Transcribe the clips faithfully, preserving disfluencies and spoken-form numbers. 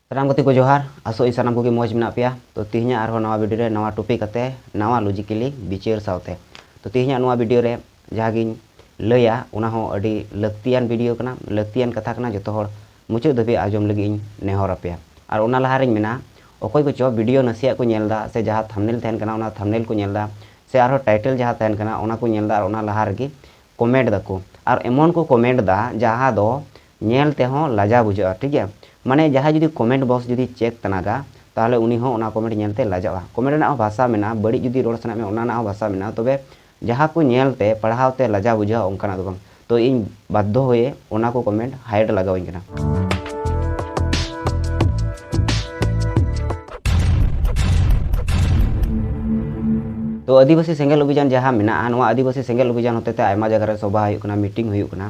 ᱥᱟᱱᱟᱢ ᱜᱟᱛᱮ ᱠᱚ ᱡᱚᱦᱟᱨ, ᱟᱥᱚᱜ ᱟᱹᱧ ᱥᱟᱱᱟᱢ ᱠᱚᱜᱮ ᱢᱚᱡᱽ ᱢᱮᱱᱟᱜ ᱯᱮᱭᱟ᱾ ᱛᱚ ᱛᱮᱦᱮᱧᱟᱜ ᱟᱨᱦᱚᱸ ᱱᱟᱣᱟ video ᱨᱮ ᱱᱟᱣᱟ topic ᱠᱟᱛᱮ ᱱᱟᱣᱟ logically ᱵᱤᱪᱟᱹᱨ ᱥᱟᱶᱛᱮ᱾ ᱛᱚ ᱛᱮᱦᱮᱧᱟᱜ ᱱᱚᱣᱟ video ᱨᱮ ᱡᱟᱦᱟᱸ ᱜᱤᱧ ᱞᱟᱹᱭᱟ ᱚᱱᱟ ᱦᱚᱸ ᱟᱹᱰᱤ ᱞᱟᱹᱠᱛᱤᱭᱟᱱ video ᱠᱟᱱᱟ, ᱞᱟᱹᱠᱛᱤᱭᱟᱱ ᱠᱟᱛᱷᱟ ᱠᱟᱱᱟ, ᱡᱚᱛᱚ ᱦᱚᱲ ᱢᱩᱪᱟᱹᱫ ᱫᱷᱟᱹᱵᱤᱡ ᱟᱸᱡᱚᱢ ᱞᱟᱹᱜᱤᱫ ᱤᱧ ᱱᱮᱦᱚᱨ ᱟᱯᱮᱭᱟ᱾ ᱟᱨ ᱚᱱᱟ ᱞᱟᱦᱟ ᱨᱮᱧ ᱢᱮᱱᱟ, ᱚᱠᱚᱭ ᱠᱚᱪᱚ video ᱱᱟᱥᱮᱭᱟᱜ ᱠᱚ ᱧᱮᱞ ᱮᱫᱟ ᱥᱮ ᱡᱟᱦᱟᱸ thumbnail ᱛᱟᱦᱮᱱ ᱠᱟᱱᱟ ᱚᱱᱟ thumbnail ᱠᱚ ᱧᱮᱞ ᱮᱫᱟ ᱥᱮ ᱟᱨᱦᱚᱸ title ᱡᱟᱦᱟᱸ ᱛᱟᱦᱮᱱ ᱠᱟᱱᱟ ᱚᱱᱟ ᱠᱚ ᱧᱮᱞ ᱮᱫᱟ ᱟᱨ ᱚᱱᱟ ᱞᱟᱦᱟ ᱨᱮᱜᱮ comment ᱫᱟᱠᱚ, ᱟᱨ ᱮᱢᱚᱱ ᱠᱚ comment ᱫᱟ ᱡᱟᱦᱟᱸ ᱫᱚ ᱧᱮᱞ ᱛᱮᱦᱚᱸ ᱞᱟᱡᱟᱣ ᱵᱩᱡᱷᱟᱹᱜᱼᱟ, ᱴᱷᱤᱠ ᱜᱮᱭᱟ᱾ ᱢᱟᱱᱮ ᱡᱟᱦᱟᱸᱭ ᱡᱩᱫᱤ comment box ᱡᱩᱫᱤ check ᱛᱟᱱᱟᱜᱟ, ᱛᱟᱦᱚᱞᱮ ᱩᱱᱤ ᱦᱚᱸ ᱚᱱᱟ comment ᱧᱮᱞ ᱛᱮ ᱞᱟᱡᱟᱜᱼᱟ᱾ Comment ᱨᱮᱱᱟᱜ ᱦᱚᱸ ᱵᱷᱟᱥᱟ ᱢᱮᱱᱟᱜᱼᱟ, ᱵᱟᱹᱲᱤᱡ ᱡᱩᱫᱤ ᱨᱚᱲ ᱥᱟᱱᱟᱭᱮᱫ ᱢᱮᱭᱟ ᱚᱱᱟ ᱨᱮᱱᱟᱜ ᱦᱚᱸ ᱵᱷᱟᱥᱟ ᱢᱮᱱᱟᱜᱼᱟ, ᱛᱚᱵᱮ ᱡᱟᱦᱟᱸ ᱠᱚ ᱧᱮᱞ ᱛᱮ ᱯᱟᱲᱦᱟᱣ ᱛᱮ ᱞᱟᱡᱟᱣ ᱵᱩᱡᱷᱟᱹᱜᱼᱟ ᱚᱱᱠᱟᱱᱟᱜ ᱫᱚ ᱵᱟᱝ᱾ ᱛᱚ ᱤᱧ ᱵᱟᱫᱽᱫᱷᱚ ᱦᱚᱭᱮ ᱚᱱᱟ ᱠᱚ comment hide ᱞᱟᱜᱟᱣᱟᱹᱧ ᱠᱟᱱᱟ᱾ ᱛᱚ ᱟᱹᱫᱤᱵᱟᱹᱥᱤ ᱥᱮᱸᱜᱮᱞ ᱚᱵᱷᱤᱡᱟᱱ ᱡᱟᱦᱟᱸ ᱢᱮᱱᱟᱜᱼᱟ, ᱱᱚᱣᱟ ᱟᱹᱫᱤᱵᱟᱹᱥᱤ ᱥᱮᱸᱜᱮᱞ ᱚᱵᱷᱤᱡᱟᱱ ᱦᱚᱛᱮᱛᱮ ᱟᱭᱢᱟ ᱡᱟᱭᱜᱟ ᱨᱮ ᱥᱚᱵᱷᱟ ᱦᱩᱭᱩᱜ ᱠᱟᱱᱟ, meeting ᱦᱩᱭᱩᱜ ᱠᱟᱱᱟ,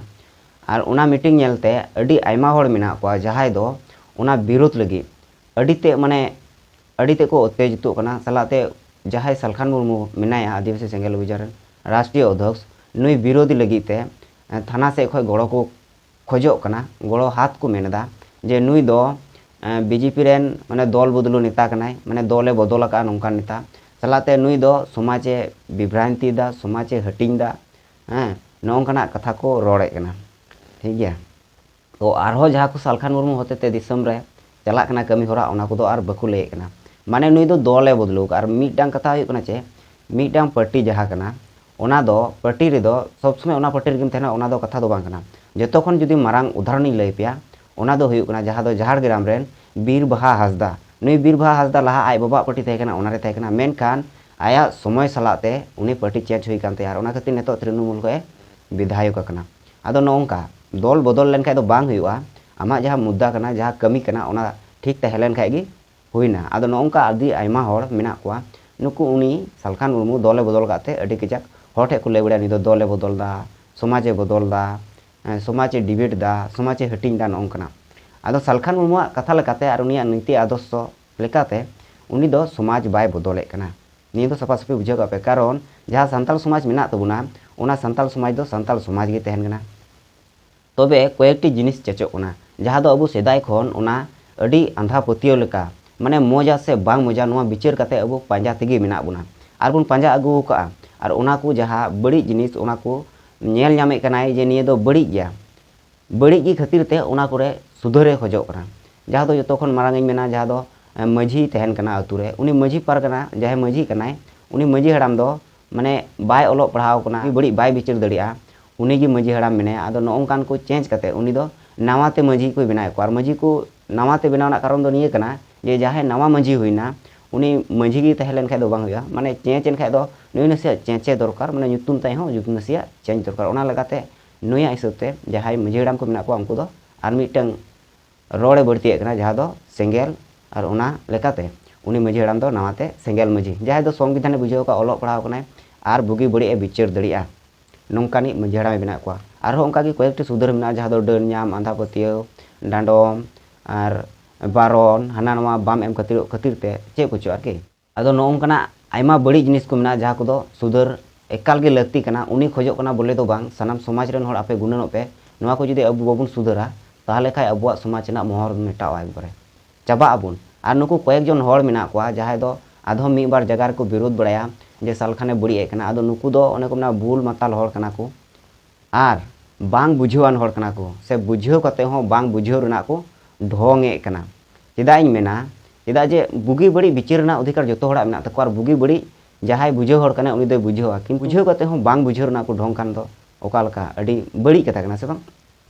ᱟᱨ ᱚᱱᱟ meeting ᱧᱮᱞᱛᱮ ᱟᱹᱰᱤ ᱟᱭᱢᱟ ᱦᱚᱲ ᱢᱮᱱᱟᱜ ᱠᱚᱣᱟ ᱡᱟᱦᱟᱸᱭ ᱫᱚ ᱚᱱᱟ ᱵᱤᱨᱳᱫᱷ ᱞᱟᱹᱜᱤᱫ ᱟᱹᱰᱤ ᱛᱮ, ᱢᱟᱱᱮ ᱟᱹᱰᱤ ᱛᱮᱫ ᱠᱚ ᱩᱛᱛᱮᱡᱤᱛᱚᱜ ᱠᱟᱱᱟ᱾ ᱥᱟᱞᱟᱜ ᱛᱮ ᱡᱟᱦᱟᱸᱭ ᱥᱟᱞᱠᱷᱟᱱ ᱢᱩᱨᱢᱩ ᱢᱮᱱᱟᱭᱟ ᱟᱹᱫᱤᱵᱟᱹᱥᱤ ᱥᱮᱸᱜᱮᱞ ᱚᱵᱷᱤᱡᱟᱱ ᱨᱮᱱ ᱨᱟᱥᱴᱨᱤᱭᱚ ᱚᱫᱷᱭᱚᱠᱥ, ᱱᱩᱭ ᱵᱤᱨᱳᱫᱷᱤ ᱞᱟᱹᱜᱤᱫ ᱛᱮ ᱛᱷᱟᱱᱟ ᱥᱮᱫ ᱠᱷᱚᱱ ᱜᱚᱲᱚ ᱠᱚ ᱠᱷᱚᱡᱚᱜ ᱠᱟᱱᱟ, ᱜᱚᱲᱚ ᱦᱟᱛ ᱠᱚ ᱢᱮᱱ ᱮᱫᱟ ᱡᱮ ᱱᱩᱭ ᱫᱚ ᱵᱤᱡᱮᱯᱤ ᱨᱮᱱ ᱢᱟᱱᱮ ᱫᱚᱞ ᱵᱚᱫᱞᱩ ᱱᱮᱛᱟ ᱠᱟᱱᱟᱭ, ᱢᱟᱱᱮ ᱫᱚᱞᱮ ᱵᱚᱫᱚᱞ ᱟᱠᱟᱫᱼᱟ ᱱᱚᱝᱠᱟᱱ ᱱᱮᱛᱟ᱾ ᱥᱟᱞᱟᱜ ᱛᱮ ᱱᱩᱭ ᱫᱚ ᱥᱚᱢᱟᱡᱽ ᱮ ᱵᱤᱵᱷᱨᱟᱱᱛᱤ ᱮᱫᱟ, ᱥᱚᱢᱟᱡᱽ ᱮ ᱦᱟᱹᱴᱤᱧ ᱮᱫᱟ, ᱦᱮᱸ, ᱱᱚᱜᱼᱚ ᱱᱚᱝᱠᱟᱱᱟᱜ ᱠᱟᱛᱷᱟ ᱠᱚ ᱨᱚᱲᱮᱫ ᱠᱟᱱᱟ, ᱴᱷᱤᱠ ᱜᱮᱭᱟ᱾ ᱛᱚ ᱟᱨᱦᱚᱸ ᱡᱟᱦᱟᱸ ᱠᱚ ᱥᱟᱞᱠᱷᱟᱱ ᱢᱩᱨᱢᱩ ᱦᱚᱛᱮᱛᱮ ᱫᱤᱥᱚᱢ ᱨᱮ ᱪᱟᱞᱟᱜ ᱠᱟᱱᱟ ᱠᱟᱹᱢᱤ ᱦᱚᱨᱟ, ᱚᱱᱟ ᱠᱚᱫᱚ ᱟᱨ ᱵᱟᱠᱚ ᱞᱟᱹᱭᱮᱫ ᱠᱟᱱᱟ᱾ ᱢᱟᱱᱮ ᱱᱩᱭ ᱫᱚ ᱫᱚᱞᱮ ᱵᱚᱫᱞᱩ ᱟᱠᱟᱫᱼᱟ᱾ ᱟᱨ ᱢᱤᱫᱴᱟᱝ ᱠᱟᱛᱷᱟ ᱦᱩᱭᱩᱜ ᱠᱟᱱᱟ ᱪᱮ, ᱢᱤᱫᱴᱟᱝ ᱯᱟᱨᱴᱤ ᱡᱟᱦᱟᱸ ᱠᱟᱱᱟ, ᱚᱱᱟ ᱫᱚ ᱯᱟᱨᱴᱤ ᱨᱮᱫᱚ ᱥᱚᱵᱽ ᱥᱚᱢᱚᱭ ᱚᱱᱟ ᱯᱟᱨᱴᱤ ᱨᱮᱜᱮᱢ ᱛᱟᱦᱮᱱᱟ, ᱚᱱᱟ ᱫᱚ ᱠᱟᱛᱷᱟ ᱫᱚ ᱵᱟᱝ ᱠᱟᱱᱟ᱾ ᱡᱚᱛᱚ ᱠᱷᱚᱱ ᱡᱩᱫᱤ ᱢᱟᱨᱟᱝ ᱩᱫᱟᱦᱚᱨᱚᱱᱤᱧ ᱞᱟᱹᱭ ᱯᱮᱭᱟ, ᱚᱱᱟ ᱫᱚ ᱦᱩᱭᱩᱜ ᱠᱟᱱᱟ ᱡᱟᱦᱟᱸ ᱫᱚ ᱡᱷᱟᱲᱜᱨᱟᱢ ᱨᱮᱱ ᱵᱤᱨ ᱵᱟᱦᱟ ᱦᱟᱸᱥᱫᱟ᱾ ᱱᱩᱭ ᱵᱤᱨ ᱵᱟᱦᱟ ᱦᱟᱸᱥᱫᱟ ᱞᱟᱦᱟ ᱟᱡ ᱵᱟᱵᱟᱣᱟᱜ ᱯᱟᱨᱴᱤ ᱛᱟᱦᱮᱸ ᱠᱟᱱᱟ, ᱚᱱᱟᱨᱮ ᱛᱟᱦᱮᱸ ᱠᱟᱱᱟ, ᱢᱮᱱᱠᱷᱟᱱ ᱟᱭᱟᱜ ᱥᱚᱢᱚᱭ ᱥᱟᱞᱟᱜ ᱛᱮ ᱩᱱᱤ ᱯᱟᱨᱴᱤ change ᱦᱩᱭ ᱠᱟᱱ ᱛᱟᱭᱟ, ᱟᱨ ᱚᱱᱟ ᱠᱷᱟᱹᱛᱤᱨ ᱱᱤᱛᱚᱜ ᱛᱨᱤᱱᱢᱩᱞ ᱠᱷᱚᱱ ᱮ ᱵᱤᱫᱷᱟᱭᱚᱠ ᱟᱠᱟᱱᱟ᱾ ᱟᱫᱚ ᱱᱚᱜᱼᱚ ᱱᱚᱝᱠᱟ ᱫᱚᱞ ᱵᱚᱫᱚᱞ ᱞᱮᱱᱠᱷᱟᱡ ᱫᱚ ᱵᱟᱝ ᱦᱩᱭᱩᱜᱼᱟ᱾ ᱟᱢᱟᱜ ᱡᱟᱦᱟᱸ ᱢᱩᱫᱽᱫᱟ ᱠᱟᱱᱟ, ᱡᱟᱦᱟᱸ ᱠᱟᱹᱢᱤ ᱠᱟᱱᱟ, ᱚᱱᱟ ᱴᱷᱤᱠ ᱛᱟᱦᱮᱸ ᱞᱮᱱᱠᱷᱟᱡ ᱜᱮ ᱦᱩᱭᱱᱟ᱾ ᱟᱫᱚ ᱱᱚᱜᱼᱚ ᱱᱚᱝᱠᱟ ᱟᱹᱰᱤ ᱟᱭᱢᱟ ᱦᱚᱲ ᱢᱮᱱᱟᱜ ᱠᱚᱣᱟ, ᱱᱩᱠᱩ ᱩᱱᱤ ᱥᱟᱞᱠᱷᱟᱱ ᱢᱩᱨᱢᱩ ᱫᱚᱞᱮ ᱵᱚᱫᱚᱞ ᱠᱟᱜ ᱛᱮ ᱟᱹᱰᱤ ᱠᱟᱡᱟᱠ ᱦᱚᱲ ᱴᱷᱮᱡ ᱠᱚ ᱞᱟᱹᱭ ᱵᱟᱲᱟᱭᱟ, "ᱱᱩᱭ ᱫᱚ ᱫᱚᱞᱮ ᱵᱚᱫᱚᱞ ᱫᱟ, ᱥᱚᱢᱟᱡᱮ ᱵᱚᱫᱚᱞ ᱫᱟ, ᱮᱸ, ᱥᱚᱢᱟᱡᱮ debate ᱫᱟ, ᱥᱚᱢᱟᱡᱮ ᱦᱟᱹᱴᱤᱧ ᱫᱟ", ᱱᱚᱜᱼᱚ ᱱᱚᱝᱠᱟᱱᱟᱜ᱾ ᱟᱫᱚ ᱥᱟᱞᱠᱷᱟᱱ ᱢᱩᱨᱢᱩᱣᱟᱜ ᱠᱟᱛᱷᱟ ᱞᱮᱠᱟᱛᱮ ᱟᱨ ᱩᱱᱤᱭᱟᱜ ᱱᱤᱛᱤ ᱟᱫᱚᱨᱥᱚ ᱞᱮᱠᱟᱛᱮ ᱩᱱᱤ ᱫᱚ ᱥᱚᱢᱟᱡᱽ ᱵᱟᱭ ᱵᱚᱫᱚᱞᱮᱫ ᱠᱟᱱᱟ᱾ ᱱᱤᱭᱟᱹ ᱫᱚ ᱥᱟᱯᱷᱟ ᱥᱟᱹᱯᱷᱤ ᱵᱩᱡᱷᱟᱹᱣ ᱠᱟᱜ ᱯᱮ, ᱠᱟᱨᱚᱱ ᱡᱟᱦᱟᱸ ᱥᱟᱱᱛᱟᱲ ᱥᱚᱢᱟᱡᱽ ᱢᱮᱱᱟᱜ ᱛᱟᱵᱚᱱᱟ, ᱚᱱᱟ ᱥᱟᱱᱛᱟᱲ ᱥᱚᱢᱟᱡᱽ ᱫᱚ ᱥᱟᱱᱛᱟᱲ ᱥᱚᱢᱟᱡᱽ ᱜᱮ ᱛᱟᱦᱮᱱ ᱠᱟᱱᱟ᱾ ᱛᱚᱵᱮ ᱠᱚᱭᱮᱠᱴᱤ ᱡᱤᱱᱤᱥ ᱪᱮᱧᱡᱚᱜ ᱠᱟᱱᱟ, ᱡᱟᱦᱟᱸ ᱫᱚ ᱟᱵᱚ ᱥᱮᱫᱟᱭ ᱠᱷᱚᱱ ᱚᱱᱟ ᱟᱹᱰᱤ ᱟᱸᱫᱷᱟ ᱯᱟᱹᱛᱭᱟᱹᱣ ᱞᱮᱠᱟ, ᱢᱟᱱᱮ ᱢᱚᱡᱟ ᱥᱮ ᱵᱟᱝ ᱢᱚᱡᱟ, ᱱᱚᱣᱟ ᱵᱤᱪᱟᱹᱨ ᱠᱟᱛᱮ ᱟᱵᱚ ᱯᱟᱸᱡᱟ ᱛᱮᱜᱮ ᱢᱮᱱᱟᱜ ᱵᱚᱱᱟ᱾ ᱟᱨ ᱵᱚᱱ ᱯᱟᱸᱡᱟ ᱟᱹᱜᱩ ᱟᱠᱟᱫᱼᱟ᱾ ᱟᱨ ᱚᱱᱟ ᱠᱚ ᱡᱟᱦᱟᱸ ᱵᱟᱹᱲᱤᱡ ᱡᱤᱱᱤᱥ, ᱚᱱᱟ ᱠᱚ ᱧᱮᱞ ᱧᱟᱢᱮᱫ ᱠᱟᱱᱟᱭ ᱡᱮ ᱱᱤᱭᱟᱹ ᱫᱚ ᱵᱟᱹᱲᱤᱡ ᱜᱮᱭᱟ᱾ ᱵᱟᱹᱲᱤᱡ ᱜᱮ ᱠᱷᱟᱹᱛᱤᱨ ᱛᱮ ᱚᱱᱟ ᱠᱚᱨᱮ ᱥᱩᱫᱷᱟᱹᱨᱮ ᱠᱷᱚᱡᱚᱜ ᱠᱟᱱᱟ᱾ ᱡᱟᱦᱟᱸ ᱫᱚ ᱡᱚᱛᱚ ᱠᱷᱚᱱ ᱢᱟᱨᱟᱝ ᱤᱧ ᱢᱮᱱᱟ, ᱡᱟᱦᱟᱸ ᱫᱚ, ᱮ, ᱢᱟᱹᱡᱷᱤ ᱛᱟᱦᱮᱱ ᱠᱟᱱᱟ ᱟᱹᱛᱩ ᱨᱮ, ᱩᱱᱤ ᱢᱟᱹᱡᱷᱤ ᱯᱟᱨᱜᱟᱱᱟ ᱡᱟᱦᱟᱸᱭ ᱢᱟᱹᱡᱷᱤ ᱠᱟᱱᱟᱭ, ᱩᱱᱤ ᱢᱟᱹᱡᱷᱤ ᱦᱟᱲᱟᱢ ᱫᱚ ᱢᱟᱱᱮ ᱵᱟᱭ ᱚᱞᱚᱜ ᱯᱟᱲᱦᱟᱣ ᱠᱟᱱᱟ, ᱵᱟᱹᱲᱤᱡ ᱵᱟᱭ ᱵᱤᱪᱟᱹᱨ ᱫᱟᱲᱮᱭᱟᱜᱼᱟ, ᱩᱱᱤ ᱜᱮ ᱢᱟᱹᱡᱷᱤ ᱦᱟᱲᱟᱢ ᱢᱮᱱᱟᱭᱟ᱾ ᱟᱫᱚ ᱱᱚᱜᱼᱚ ᱱᱚᱝᱠᱟᱱ ᱠᱚ ᱪᱮᱧᱡᱽ ᱠᱟᱛᱮ ᱩᱱᱤ ᱫᱚ ᱱᱟᱣᱟ ᱛᱮ ᱢᱟᱹᱡᱷᱤ ᱠᱚᱭ ᱵᱮᱱᱟᱣᱮᱫ ᱠᱚᱣᱟ᱾ ᱟᱨ ᱢᱟᱹᱡᱷᱤ ᱠᱚ ᱱᱟᱣᱟ ᱛᱮ ᱵᱮᱱᱟᱣ ᱨᱮᱱᱟᱜ ᱠᱟᱨᱚᱱ ᱫᱚ ᱱᱤᱭᱟᱹ ᱠᱟᱱᱟ ᱡᱮ ᱡᱟᱦᱟᱸᱭ ᱱᱟᱣᱟ ᱢᱟᱹᱡᱷᱤ ᱦᱩᱭᱱᱟ, ᱩᱱᱤ ᱢᱟᱹᱡᱷᱤ ᱜᱮ ᱛᱟᱦᱮᱸ ᱞᱮᱱ ᱠᱷᱟᱡ ᱫᱚ ᱵᱟᱝ ᱦᱩᱭᱩᱜᱼᱟ, ᱢᱟᱱᱮ ᱪᱮᱧᱡᱽ ᱮᱱ ᱠᱷᱟᱡ ᱫᱚ ᱱᱩᱭ ᱱᱟᱥᱮᱭᱟᱜ ᱪᱮᱧᱡᱽ ᱫᱚᱨᱠᱟᱨ, ᱢᱟᱱᱮ ᱧᱩᱛᱩᱢ ᱛᱟᱭ ᱦᱚᱸ ᱧᱩᱛᱩᱢ ᱱᱟᱥᱮᱭᱟᱜ ᱪᱮᱧᱡᱽ ᱫᱚᱨᱠᱟᱨ᱾ ᱚᱱᱟ ᱞᱮᱠᱟᱛᱮ ᱱᱩᱭᱟᱜ ᱦᱤᱥᱟᱹᱵ ᱛᱮ ᱡᱟᱦᱟᱸᱭ ᱢᱟᱹᱡᱷᱤ ᱦᱟᱲᱟᱢ ᱠᱚ ᱢᱮᱱᱟᱜ ᱠᱚᱣᱟ, ᱩᱱᱠᱩ ᱫᱚ ᱟᱨ ᱢᱤᱫᱴᱟᱝ ᱨᱚᱲᱮ ᱵᱟᱹᱲᱛᱤᱭᱮᱫ ᱠᱟᱱᱟ, ᱡᱟᱦᱟᱸ ᱫᱚ ᱥᱮᱸᱜᱮᱞ᱾ ᱟᱨ ᱚᱱᱟ ᱞᱮᱠᱟᱛᱮ ᱩᱱᱤ ᱢᱟᱹᱡᱷᱤ ᱦᱟᱲᱟᱢ ᱫᱚ ᱱᱟᱣᱟᱛᱮ ᱥᱮᱸᱜᱮᱞ ᱢᱟᱹᱡᱷᱤ, ᱡᱟᱦᱟᱸᱭ ᱫᱚ ᱥᱚᱝᱵᱤᱫᱷᱟᱱᱮ ᱵᱩᱡᱷᱟᱹᱣ ᱟᱠᱟᱫ, ᱚᱞᱚᱜ ᱯᱟᱲᱦᱟᱣ ᱠᱟᱱᱟᱭ ᱟᱨ ᱵᱩᱜᱤ ᱵᱟᱹᱲᱤᱡ ᱮ ᱵᱤᱪᱟᱹᱨ ᱫᱟᱲᱮᱭᱟᱜᱼᱟ, ᱱᱚᱝᱠᱟᱱᱤᱡ ᱢᱟᱹᱡᱷᱤ ᱦᱟᱲᱟᱢᱮ ᱵᱮᱱᱟᱣ ᱠᱚᱣᱟ᱾ ᱟᱨᱦᱚᱸ ᱚᱱᱠᱟᱜᱮ ᱠᱚᱭᱮᱠᱴᱤ ᱥᱩᱫᱷᱟᱹᱨ ᱢᱮᱱᱟᱜᱼᱟ, ᱡᱟᱦᱟᱸ ᱫᱚ ᱰᱟᱹᱱ ᱧᱟᱢ, ᱟᱸᱫᱷᱟ ᱯᱟᱹᱛᱭᱟᱹᱣ, ᱰᱟᱸᱰᱚᱢ ᱟᱨ ᱵᱟᱨᱚᱱ, ᱦᱟᱱᱟ ᱱᱟᱣᱟ ᱵᱟᱢ ᱮᱢ ᱠᱷᱟᱹᱛᱤᱨ, ᱠᱷᱟᱹᱛᱤᱨ ᱛᱮ ᱪᱮᱫ ᱠᱚᱪᱚ ᱟᱨᱠᱤ᱾ ᱟᱫᱚ ᱱᱚᱜᱼᱚ ᱱᱚᱝᱠᱟᱱᱟᱜ ᱟᱭᱢᱟ ᱵᱟᱹᱲᱤᱡ ᱡᱤᱱᱤᱥ ᱠᱚ ᱢᱮᱱᱟᱜᱼᱟ, ᱡᱟᱦᱟᱸ ᱠᱚᱫᱚ ᱥᱩᱫᱷᱟᱹᱨ ᱮᱠᱟᱞ ᱜᱮ ᱞᱟᱹᱠᱛᱤ ᱠᱟᱱᱟ᱾ ᱩᱱᱤ ᱠᱷᱚᱡᱚᱜ ᱠᱟᱱᱟ ᱵᱚᱞᱮ ᱫᱚ ᱵᱟᱝ, ᱥᱟᱱᱟᱢ ᱥᱚᱢᱟᱡᱽ ᱨᱮᱱ ᱦᱚᱲ ᱟᱯᱮ ᱜᱩᱱᱟᱹᱱᱚᱜ ᱯᱮ, ᱱᱚᱣᱟ ᱠᱚ ᱡᱩᱫᱤ ᱟᱵᱚ ᱵᱟᱵᱚᱱ ᱥᱩᱫᱷᱟᱹᱨᱟ, ᱛᱟᱦᱚᱞᱮ ᱠᱷᱟᱡ ᱟᱵᱚᱣᱟᱜ ᱥᱚᱢᱟᱡᱽ ᱨᱮᱱᱟᱜ ᱢᱚᱦᱚᱨ ᱢᱮᱴᱟᱜᱼᱟ ᱮᱠᱵᱟᱨᱮ᱾ ᱪᱟᱵᱟᱜ ᱟᱵᱚᱱ᱾ ᱟᱨ ᱱᱩᱠᱩ ᱠᱚᱭᱮᱠ ᱡᱚᱱ ᱦᱚᱲ ᱢᱮᱱᱟᱜ ᱠᱚᱣᱟ, ᱡᱟᱦᱟᱸᱭ ᱫᱚ ᱟᱫᱷᱚᱢ ᱢᱤᱫ ᱵᱟᱨ ᱡᱟᱭᱜᱟ ᱨᱮᱠᱚ ᱵᱤᱨᱳᱫᱷ ᱵᱟᱲᱟᱭᱟ ᱡᱮ ᱥᱟᱞᱠᱷᱟᱱᱮ ᱵᱟᱹᱲᱤᱡ ᱮᱫ ᱠᱟᱱᱟ᱾ ᱟᱫᱚ ᱱᱩᱠᱩ ᱫᱚ ᱚᱱᱮ ᱠᱚ ᱢᱮᱱᱟ ᱵᱩᱞ ᱢᱟᱛᱟᱞ ᱦᱚᱲ ᱠᱟᱱᱟ ᱠᱚ ᱟᱨ ᱵᱟᱝ ᱵᱩᱡᱷᱟᱹᱣᱟᱱ ᱦᱚᱲ ᱠᱟᱱᱟ ᱠᱚ, ᱥᱮ ᱵᱩᱡᱷᱟᱹᱣ ᱠᱟᱛᱮ ᱦᱚᱸ ᱵᱟᱝ ᱵᱩᱡᱷᱟᱹᱣ ᱨᱮᱱᱟᱜ ᱠᱚ ᱰᱷᱚᱝ ᱮᱫ ᱠᱟᱱᱟ᱾ ᱪᱮᱫᱟᱜ ᱤᱧ ᱢᱮᱱᱟ, ᱪᱮᱫᱟᱜ ᱡᱮ ᱵᱩᱜᱤ ᱵᱟᱹᱲᱤᱡ ᱵᱤᱪᱟᱹᱨ ᱨᱮᱱᱟᱜ ᱚᱫᱷᱤᱠᱟᱨ ᱡᱚᱛᱚ ᱦᱚᱲᱟᱜ ᱢᱮᱱᱟᱜ ᱛᱟᱠᱚᱣᱟ, ᱟᱨ ᱵᱩᱜᱤ ᱵᱟᱹᱲᱤᱡ ᱡᱟᱦᱟᱸᱭ ᱵᱩᱡᱷᱟᱹᱣ ᱦᱚᱲ ᱠᱟᱱᱟᱭ ᱩᱱᱤ ᱫᱚᱭ ᱵᱩᱡᱷᱟᱹᱣᱟ, ᱠᱤᱱᱛᱩ ᱵᱩᱡᱷᱟᱹᱣ ᱠᱟᱛᱮ ᱦᱚᱸ ᱵᱟᱝ ᱵᱩᱡᱷᱟᱹᱣ ᱨᱮᱱᱟᱜ ᱠᱚ ᱰᱷᱚᱝ ᱠᱷᱟᱱ ᱫᱚ ᱚᱠᱟ ᱞᱮᱠᱟ? ᱟᱹᱰᱤ ᱵᱟᱹᱲᱤᱡ ᱠᱟᱛᱷᱟ ᱠᱟᱱᱟ ᱥᱮ ᱵᱟᱝ?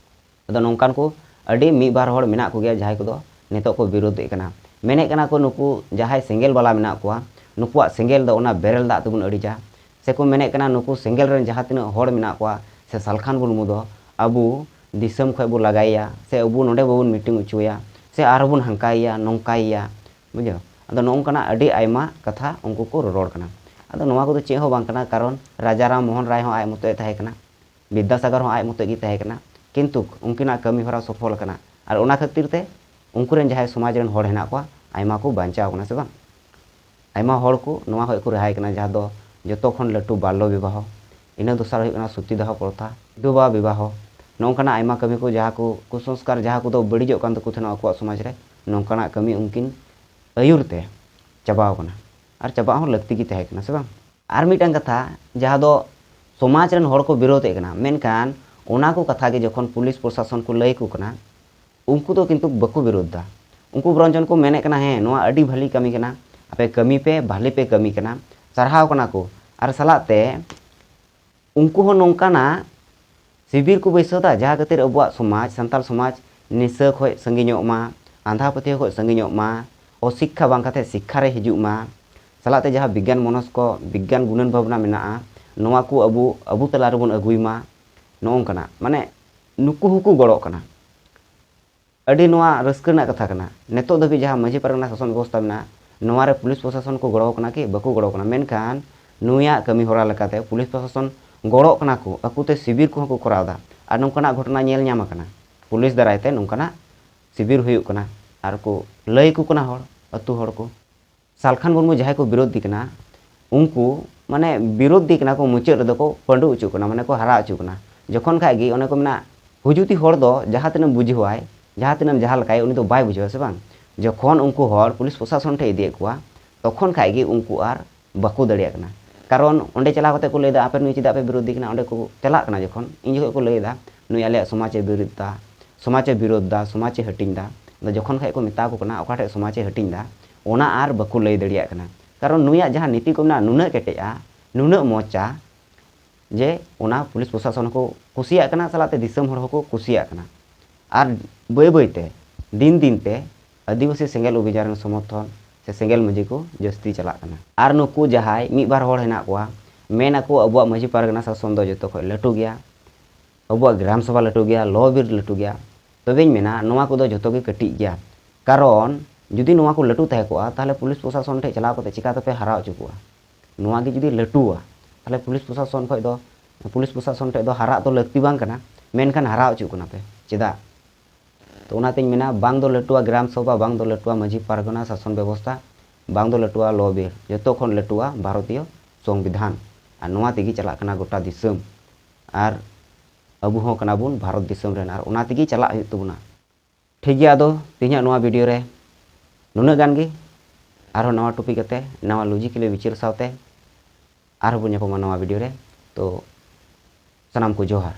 ᱟᱫᱚ ᱱᱚᱝᱠᱟᱱ ᱠᱚ ᱟᱹᱰᱤ ᱢᱤᱫ ᱵᱟᱨ ᱦᱚᱲ ᱢᱮᱱᱟᱜ ᱠᱚᱜᱮᱭᱟ, ᱡᱟᱦᱟᱸᱭ ᱠᱚᱫᱚ ᱱᱤᱛᱚᱜ ᱠᱚ ᱵᱤᱨᱳᱫᱷᱮᱫ ᱠᱟᱱᱟ᱾ ᱢᱮᱱᱮᱫ ᱠᱟᱱᱟ ᱠᱚ, ᱱᱩᱠᱩ ᱡᱟᱦᱟᱸᱭ ᱥᱮᱸᱜᱮᱞ ᱵᱟᱞᱟ ᱢᱮᱱᱟᱜ ᱠᱚᱣᱟ, ᱱᱩᱠᱩᱣᱟᱜ ᱥᱮᱸᱜᱮᱞ ᱫᱚ ᱚᱱᱟ ᱵᱮᱨᱮᱞ ᱫᱟᱜ ᱛᱮᱵᱚᱱ ᱤᱲᱤᱡᱟ᱾ ᱥᱮᱠᱚ ᱢᱮᱱᱮᱫ ᱠᱟᱱᱟ, ᱱᱩᱠᱩ ᱥᱮᱸᱜᱮᱞ ᱨᱮᱱ ᱡᱟᱦᱟᱸ ᱛᱤᱱᱟᱹᱜ ᱦᱚᱲ ᱢᱮᱱᱟᱜ ᱠᱚᱣᱟ, ᱥᱮ ᱥᱟᱞᱠᱷᱟᱱ ᱢᱩᱨᱢᱩ ᱫᱚ ᱟᱵᱚ ᱫᱤᱥᱚᱢ ᱠᱷᱚᱱ ᱵᱚ ᱞᱟᱜᱟᱭᱮᱭᱟ, ᱥᱮ ᱟᱵᱚ ᱱᱚᱰᱮ ᱵᱟᱵᱚᱱ ᱢᱤᱴᱤᱝ ᱦᱚᱪᱚᱭᱟ, ᱥᱮ ᱟᱨᱦᱚᱸ ᱵᱚᱱ ᱦᱟᱱᱠᱟᱭᱮᱭᱟ, ᱱᱚᱝᱠᱟᱭᱮᱭᱟ, ᱵᱩᱡᱷᱟᱹᱣ? ᱟᱫᱚ ᱱᱚᱜᱼᱚ ᱱᱚᱝᱠᱟᱱᱟᱜ ᱟᱹᱰᱤ ᱟᱭᱢᱟ ᱠᱟᱛᱷᱟ ᱩᱱᱠᱩ ᱠᱚ ᱨᱚᱨᱚᱲ ᱠᱟᱱᱟ᱾ ᱟᱫᱚ ᱱᱚᱣᱟ ᱠᱚᱫᱚ ᱪᱮᱫ ᱦᱚᱸ ᱵᱟᱝ ᱠᱟᱱᱟ, ᱠᱟᱨᱚᱱ ᱨᱟᱡᱟ ᱨᱟᱢ ᱢᱳᱦᱚᱱ ᱨᱟᱭ ᱦᱚᱸ ᱟᱡ ᱢᱚᱛᱚᱡ ᱮ ᱛᱟᱦᱮᱸ ᱠᱟᱱᱟ, ᱵᱤᱫᱽᱫᱟᱥᱟᱜᱚᱨ ᱦᱚᱸ ᱟᱡ ᱢᱚᱛᱚᱡ ᱜᱮ ᱛᱟᱦᱮᱸ ᱠᱟᱱᱟ, ᱠᱤᱱᱛᱩ ᱩᱱᱠᱤᱱᱟᱜ ᱠᱟᱹᱢᱤ ᱦᱚᱨᱟ ᱥᱚᱯᱷᱚᱞ ᱟᱠᱟᱱᱟ᱾ ᱟᱨ ᱚᱱᱟ ᱠᱷᱟᱹᱛᱤᱨ ᱛᱮ ᱩᱱᱠᱩ ᱨᱮᱱ ᱡᱟᱦᱟᱸᱭ ᱥᱚᱢᱟᱡᱽ ᱨᱮᱱ ᱦᱚᱲ ᱦᱮᱱᱟᱜ ᱠᱚᱣᱟ, ᱟᱭᱢᱟ ᱠᱚ ᱵᱟᱧᱪᱟᱣ ᱠᱟᱱᱟ, ᱥᱮ ᱵᱟᱝ? ᱟᱭᱢᱟ ᱦᱚᱲ ᱠᱚ ᱱᱚᱣᱟ ᱠᱷᱚᱱ ᱠᱚ ᱨᱮᱦᱟᱭ ᱠᱟᱱᱟ, ᱡᱟᱦᱟᱸ ᱫᱚ ᱡᱚᱛᱚ ᱠᱷᱚᱱ ᱞᱟᱹᱴᱩ ᱵᱟᱞᱞᱚ ᱵᱤᱵᱟᱦᱚ, ᱤᱱᱟᱹ ᱫᱚᱥᱟᱨ ᱦᱩᱭᱩᱜ ᱠᱟᱱᱟ ᱥᱚᱛᱤᱫᱟᱦᱚ ᱯᱨᱚᱛᱷᱟ, ᱵᱤᱫᱷᱚᱵᱟ ᱵᱤᱵᱟᱦᱚ, ᱱᱚᱜᱼᱚ ᱱᱚᱝᱠᱟᱱᱟᱜ ᱟᱭᱢᱟ ᱠᱟᱹᱢᱤ ᱠᱚ, ᱡᱟᱦᱟᱸ ᱠᱚ ᱠᱩᱥᱚᱝᱥᱠᱟᱨ, ᱡᱟᱦᱟᱸ ᱠᱚᱫᱚ ᱵᱟᱹᱲᱤᱡᱚᱜ ᱠᱟᱱ ᱛᱟᱠᱚ ᱛᱟᱦᱮᱱᱟ ᱟᱠᱚᱣᱟᱜ ᱥᱚᱢᱟᱡᱽ ᱨᱮ, ᱱᱚᱝᱠᱟᱱᱟᱜ ᱠᱟᱹᱢᱤ ᱩᱱᱠᱤᱱ ᱟᱹᱭᱩᱨ ᱛᱮ ᱪᱟᱵᱟᱣ ᱠᱟᱱᱟ᱾ ᱟᱨ ᱪᱟᱵᱟᱜ ᱦᱚᱸ ᱞᱟᱹᱠᱛᱤ ᱜᱮ ᱛᱟᱦᱮᱸ ᱠᱟᱱᱟ, ᱥᱮ ᱵᱟᱝ? ᱟᱨ ᱢᱤᱫᱴᱟᱝ ᱠᱟᱛᱷᱟ, ᱡᱟᱦᱟᱸ ᱫᱚ ᱥᱚᱢᱟᱡᱽ ᱨᱮᱱ ᱦᱚᱲ ᱠᱚ ᱵᱤᱨᱳᱫᱮᱫ ᱠᱟᱱᱟ, ᱢᱮᱱᱠᱷᱟᱱ ᱚᱱᱟ ᱠᱚ ᱠᱟᱛᱷᱟ ᱜᱮ ᱡᱚᱠᱷᱚᱱ ᱯᱩᱞᱤᱥ ᱯᱨᱚᱥᱟᱥᱚᱱ ᱠᱚ ᱞᱟᱹᱭ ᱟᱠᱚ ᱠᱟᱱᱟ, ᱩᱱᱠᱩ ᱫᱚ ᱠᱤᱱᱛᱩ ᱵᱟᱠᱚ ᱵᱤᱨᱳᱫ ᱫᱟ᱾ ᱩᱱᱠᱩ ᱵᱚᱨᱚᱱᱪᱚᱱ ᱠᱚ ᱢᱮᱱᱮᱫ ᱠᱟᱱᱟ, "ᱦᱮᱸ, ᱱᱚᱣᱟ ᱟᱹᱰᱤ ᱵᱷᱟᱹᱞᱤ ᱠᱟᱹᱢᱤ ᱠᱟᱱᱟ, ᱟᱯᱮ ᱠᱟᱹᱢᱤ ᱯᱮ, ᱵᱷᱟᱹᱞᱤ ᱯᱮ ᱠᱟᱹᱢᱤ ᱠᱟᱱᱟ, ᱥᱟᱨᱦᱟᱣ ᱠᱟᱱᱟ ᱠᱚ᱾" ᱟᱨ ᱥᱟᱞᱟᱜ ᱛᱮ ᱩᱱᱠᱩ ᱦᱚᱸ ᱱᱚᱝᱠᱟᱱᱟᱜ ᱥᱤᱵᱤᱨ ᱠᱚ ᱵᱟᱹᱭᱥᱟᱹᱣ ᱫᱟ, ᱡᱟᱦᱟᱸ ᱠᱷᱟᱹᱛᱤᱨ ᱟᱵᱚᱣᱟᱜ ᱥᱚᱢᱟᱡᱽ, ᱥᱟᱱᱛᱟᱲ ᱥᱚᱢᱟᱡᱽ ᱱᱤᱥᱟᱹ ᱠᱷᱚᱱ ᱥᱟᱺᱜᱤᱧᱚᱜ ᱢᱟ, ᱟᱸᱫᱷᱟ ᱯᱟᱹᱛᱭᱟᱹᱣ ᱠᱷᱚᱱ ᱥᱟᱺᱜᱤᱧᱚᱜ ᱢᱟ, ᱚᱥᱤᱠᱠᱷᱟ ᱵᱟᱝ ᱠᱟᱛᱮ ᱥᱤᱠᱠᱷᱟ ᱨᱮ ᱦᱤᱡᱩᱜ ᱢᱟ, ᱥᱟᱞᱟᱜ ᱛᱮ ᱡᱟᱦᱟᱸ ᱵᱤᱜᱽᱜᱟᱱ ᱢᱚᱱᱚᱥᱠᱚ, ᱵᱤᱜᱽᱜᱟᱱ ᱜᱩᱱᱟᱹᱱ ᱵᱷᱟᱵᱽᱱᱟ ᱢᱮᱱᱟᱜᱼᱟ, ᱱᱚᱣᱟ ᱠᱚ ᱟᱵᱚ, ᱟᱵᱚ ᱛᱟᱞᱟ ᱨᱮᱵᱚᱱ ᱟᱹᱜᱩᱭ ᱢᱟ, ᱱᱚᱜᱼᱚ ᱱᱚᱝᱠᱟᱱᱟᱜ᱾ ᱢᱟᱱᱮ ᱱᱩᱠᱩ ᱦᱚᱸᱠᱚ ᱜᱚᱲᱚᱜ ᱠᱟᱱᱟ᱾ ᱟᱹᱰᱤ ᱱᱚᱣᱟ ᱨᱟᱹᱥᱠᱟᱹ ᱨᱮᱱᱟᱜ ᱠᱟᱛᱷᱟ ᱠᱟᱱᱟ᱾ ᱱᱤᱛᱚᱜ ᱫᱷᱟᱹᱵᱤᱡ ᱡᱟᱦᱟᱸ ᱢᱟᱹᱡᱷᱤ ᱯᱟᱨᱜᱟᱱᱟ ᱥᱟᱥᱚᱱ ᱵᱮᱵᱚᱥᱛᱷᱟ ᱢᱮᱱᱟᱜᱼᱟ, ᱱᱚᱣᱟ ᱨᱮ ᱯᱩᱞᱤᱥ ᱯᱨᱚᱥᱟᱥᱚᱱ ᱠᱚ ᱜᱚᱲᱚ ᱠᱟᱱᱟ ᱠᱤ? ᱵᱟᱠᱚ ᱜᱚᱲᱚ ᱠᱟᱱᱟ᱾ ᱢᱮᱱᱠᱷᱟᱱ ᱱᱩᱭᱟᱜ ᱠᱟᱹᱢᱤ ᱦᱚᱨᱟ ᱞᱮᱠᱟᱛᱮ ᱯᱩᱞᱤᱥ ᱯᱨᱚᱥᱟᱥᱚᱱ ᱜᱚᱲᱚᱜ ᱠᱟᱱᱟ ᱠᱚ, ᱟᱠᱚᱛᱮ ᱥᱤᱵᱤᱨ ᱠᱚᱦᱚᱸ ᱠᱚ ᱠᱚᱨᱟᱣ ᱮᱫᱟ᱾ ᱟᱨ ᱱᱚᱝᱠᱟᱱᱟᱜ ᱜᱷᱚᱴᱚᱱᱟ ᱧᱮᱞ ᱧᱟᱢ ᱟᱠᱟᱱᱟ, ᱯᱩᱞᱤᱥ ᱫᱟᱨᱟᱭ ᱛᱮ ᱱᱚᱝᱠᱟᱱᱟᱜ ᱥᱤᱵᱤᱨ ᱦᱩᱭᱩᱜ ᱠᱟᱱᱟ ᱟᱨ ᱠᱚ ᱞᱟᱹᱭ ᱟᱠᱚ ᱠᱟᱱᱟ ᱦᱚᱲ, ᱟᱹᱛᱩ ᱦᱚᱲ ᱠᱚ᱾ ᱥᱟᱞᱠᱷᱟᱱ ᱢᱩᱨᱢᱩ ᱡᱟᱦᱟᱸᱭ ᱠᱚ ᱵᱤᱨᱳᱫᱷᱤ ᱠᱟᱱᱟ, ᱩᱱᱠᱩ ᱢᱟᱱᱮ ᱵᱤᱨᱳᱫᱷᱤ ᱠᱟᱱᱟ ᱠᱚ, ᱢᱩᱪᱟᱹᱫ ᱨᱮᱫᱚ ᱠᱚ ᱯᱟᱹᱰᱩ ᱦᱚᱪᱚᱜ ᱠᱟᱱᱟ, ᱢᱟᱱᱮ ᱠᱚ ᱦᱟᱨᱟ ᱦᱚᱪᱚᱜ ᱠᱟᱱᱟ᱾ ᱡᱚᱠᱷᱚᱱ ᱠᱷᱟᱡ ᱜᱮ ᱚᱱᱮ ᱠᱚ ᱢᱮᱱᱟ, ᱦᱩᱡᱩᱛᱤ ᱦᱚᱲ ᱫᱚ ᱡᱟᱦᱟᱸ ᱛᱤᱱᱟᱹᱜ ᱵᱩᱡᱷᱟᱹᱣᱟᱭ, ᱡᱟᱦᱟᱸ ᱛᱤᱱᱟᱹᱜ ᱡᱟᱦᱟᱸ ᱞᱮᱠᱟᱭ, ᱩᱱᱤ ᱫᱚ ᱵᱟᱭ ᱵᱩᱡᱷᱟᱹᱣᱟ, ᱥᱮ ᱵᱟᱝ? ᱡᱚᱠᱷᱚᱱ ᱩᱱᱠᱩ ᱦᱚᱲ ᱯᱩᱞᱤᱥ ᱯᱨᱚᱥᱟᱥᱚᱱ ᱴᱷᱮᱱ ᱤᱫᱤᱭᱮᱫ ᱠᱚᱣᱟ, ᱛᱚᱠᱷᱚᱱ ᱠᱷᱟᱡ ᱜᱮ ᱩᱱᱠᱩ ᱟᱨ ᱵᱟᱠᱚ ᱫᱟᱲᱮᱭᱟᱜ ᱠᱟᱱᱟ᱾ ᱠᱟᱨᱚᱱ ᱚᱸᱰᱮ ᱪᱟᱞᱟᱣ ᱠᱟᱛᱮ ᱠᱚ ᱞᱟᱹᱭᱫᱟ, "ᱟᱯᱮ ᱱᱩᱭ ᱪᱮᱫᱟᱜ ᱯᱮ ᱵᱤᱨᱳᱫᱷᱤ ᱠᱟᱱᱟ?" ᱚᱸᱰᱮ ᱠᱚ ᱪᱟᱞᱟᱜ ᱠᱟᱱᱟ ᱡᱚᱠᱷᱚᱱ, ᱤᱧ ᱡᱚᱠᱷᱚᱱ ᱠᱚ ᱞᱟᱹᱭᱫᱟ, "ᱱᱩᱭ ᱟᱞᱮᱭᱟᱜ ᱥᱚᱢᱟᱡᱽ ᱮ ᱵᱤᱨᱳᱫᱷ ᱫᱟ, ᱥᱚᱢᱟᱡᱽ ᱮ ᱵᱤᱨᱳᱫᱷ ᱫᱟ, ᱥᱚᱢᱟᱡᱽ ᱮ ᱦᱟᱹᱴᱤᱧ ᱫᱟ", ᱟᱫᱚ ᱡᱚᱠᱷᱚᱱ ᱠᱷᱟᱡ ᱠᱚ ᱢᱮᱛᱟ ᱠᱚ ᱠᱟᱱᱟ ᱚᱠᱟ ᱴᱷᱮᱡ ᱥᱚᱢᱟᱡᱽ ᱮ ᱦᱟᱹᱴᱤᱧ ᱫᱟ, ᱚᱱᱟ ᱟᱨ ᱵᱟᱠᱚ ᱞᱟᱹᱭ ᱫᱟᱲᱮᱭᱟᱜ ᱠᱟᱱᱟ᱾ ᱠᱟᱨᱚᱱ ᱱᱩᱭᱟᱜ ᱡᱟᱦᱟᱸ ᱱᱤᱛᱤ ᱠᱚ ᱢᱮᱱᱟᱜᱼᱟ, ᱱᱩᱱᱟᱹᱜ ᱠᱮᱴᱮᱡᱼᱟ, ᱱᱩᱱᱟᱹᱜ ᱢᱚᱡᱟ, ᱡᱮ ᱚᱱᱟ ᱯᱩᱞᱤᱥ ᱯᱨᱚᱥᱟᱥᱚᱱ ᱦᱚᱸᱠᱚ ᱠᱩᱥᱤᱭᱟᱜ ᱠᱟᱱᱟ, ᱥᱟᱞᱟᱜ ᱛᱮ ᱫᱤᱥᱚᱢ ᱦᱚᱲ ᱦᱚᱸᱠᱚ ᱠᱩᱥᱤᱭᱟᱜ ᱠᱟᱱᱟ᱾ ᱟᱨ ᱵᱟᱹᱭ ᱵᱟᱹᱭ ᱛᱮ, ᱫᱤᱱ ᱫᱤᱱ ᱛᱮ ᱟᱹᱫᱤᱵᱟᱹᱥᱤ ᱥᱮᱸᱜᱮᱞ ᱚᱵᱷᱤᱡᱟᱱ ᱨᱮᱱ ᱥᱚᱢᱚᱨᱛᱷᱚᱱ ᱥᱮ ᱥᱮᱸᱜᱮᱞ ᱢᱟᱹᱡᱷᱤ ᱠᱚ ᱡᱟᱹᱥᱛᱤ ᱪᱟᱞᱟᱜ ᱠᱟᱱᱟ᱾ ᱟᱨ ᱱᱩᱠᱩ ᱡᱟᱦᱟᱸᱭ ᱢᱤᱫ ᱵᱟᱨ ᱦᱚᱲ ᱦᱮᱱᱟᱜ ᱠᱚᱣᱟ, ᱢᱮᱱ ᱟᱠᱚ, "ᱟᱵᱚᱣᱟᱜ ᱢᱟᱹᱡᱷᱤ ᱯᱟᱨᱜᱟᱱᱟ ᱥᱟᱥᱚᱱ ᱫᱚ ᱡᱚᱛᱚ ᱠᱷᱚᱱ ᱞᱟᱹᱴᱩ ᱜᱮᱭᱟ, ᱟᱵᱚᱣᱟᱜ ᱜᱨᱟᱢ ᱥᱚᱵᱷᱟ ᱞᱟᱹᱴᱩ ᱜᱮᱭᱟ, ᱞᱚ ᱵᱤᱨ ᱞᱟᱹᱴᱩ ᱜᱮᱭᱟ", ᱛᱚᱵᱮᱧ ᱢᱮᱱᱟ, ᱱᱚᱣᱟ ᱠᱚᱫᱚ ᱡᱚᱛᱚ ᱜᱮ ᱠᱟᱹᱴᱤᱡ ᱜᱮᱭᱟ᱾ ᱠᱟᱨᱚᱱ ᱡᱩᱫᱤ ᱱᱚᱣᱟ ᱠᱚ ᱞᱟᱹᱴᱩ ᱛᱟᱦᱮᱸ ᱠᱚᱜᱼᱟ, ᱛᱟᱦᱚᱞᱮ ᱯᱩᱞᱤᱥ ᱯᱨᱚᱥᱟᱥᱚᱱ ᱴᱷᱮᱱ ᱪᱟᱞᱟᱣ ᱠᱟᱛᱮ ᱪᱤᱠᱟ ᱛᱮᱯᱮ ᱦᱟᱨᱟ ᱦᱚᱪᱚ ᱠᱚᱣᱟ? ᱱᱚᱣᱟ ᱜᱮ ᱡᱩᱫᱤ ᱞᱟᱹᱴᱩᱣᱟ, ᱛᱟᱦᱚᱞᱮ ᱯᱩᱞᱤᱥ ᱯᱨᱚᱥᱟᱥᱚᱱ ᱠᱷᱚᱡ ᱫᱚ, ᱯᱩᱞᱤᱥ ᱯᱨᱚᱥᱟᱥᱚᱱ ᱴᱷᱮᱡ ᱫᱚ ᱦᱟᱨᱟᱜ ᱫᱚ ᱞᱟᱹᱠᱛᱤ ᱵᱟᱝ ᱠᱟᱱᱟ, ᱢᱮᱱᱠᱷᱟᱱ ᱦᱟᱨᱟ ᱦᱚᱪᱚᱜ ᱠᱟᱱᱟ ᱯᱮ ᱪᱮᱫᱟᱜ? ᱛᱚ ᱚᱱᱟᱛᱤᱧ ᱢᱮᱱᱟ, ᱵᱟᱝ ᱫᱚ ᱞᱟᱹᱴᱩᱣᱟ ᱜᱨᱟᱢ ᱥᱚᱵᱷᱟ, ᱵᱟᱝ ᱫᱚ ᱞᱟᱹᱴᱩᱣᱟ ᱢᱟᱹᱡᱷᱤ ᱯᱟᱨᱜᱟᱱᱟ ᱥᱟᱥᱚᱱ ᱵᱮᱵᱚᱥᱛᱷᱟ, ᱵᱟᱝ ᱫᱚ ᱞᱟᱹᱴᱩᱣᱟ ᱞᱚ ᱵᱤᱨ, ᱡᱚᱛᱚ ᱠᱷᱚᱱ ᱞᱟᱹᱴᱩᱣᱟ ᱵᱷᱟᱨᱚᱛᱤᱭᱚ ᱥᱚᱝᱵᱤᱫᱷᱟᱱ᱾ ᱟᱨ ᱱᱚᱣᱟ ᱛᱮᱜᱮ ᱪᱟᱞᱟᱜ ᱠᱟᱱᱟ ᱜᱚᱴᱟ ᱫᱤᱥᱚᱢ᱾ ᱟᱨ ᱟᱵᱚ ᱦᱚᱸ ᱠᱟᱱᱟ ᱵᱚᱱ ᱵᱷᱟᱨᱚᱛ ᱫᱤᱥᱚᱢ ᱨᱮᱱ, ᱟᱨ ᱚᱱᱟ ᱛᱮᱜᱮ ᱪᱟᱞᱟᱜ ᱦᱩᱭᱩᱜ ᱛᱟᱵᱚᱱᱟ᱾ ᱴᱷᱤᱠ ᱜᱮᱭᱟ, ᱟᱫᱚ ᱛᱮᱦᱮᱧᱟᱜ ᱱᱚᱣᱟ video ᱨᱮ ᱱᱩᱱᱟᱹᱜ ᱜᱟᱱ ᱜᱮ᱾ ᱟᱨᱦᱚᱸ ᱱᱟᱣᱟ topic ᱠᱟᱛᱮ, ᱱᱟᱣᱟ logically ᱵᱤᱪᱟᱹᱨ ᱥᱟᱶᱛᱮ ᱟᱨᱦᱚᱸ ᱵᱚᱱ ᱧᱟᱯᱟᱢᱟ ᱱᱟᱣᱟ video ᱨᱮ᱾ ᱛᱚ ᱥᱟᱱᱟᱢ ᱠᱚ ᱡᱚᱦᱟᱨ᱾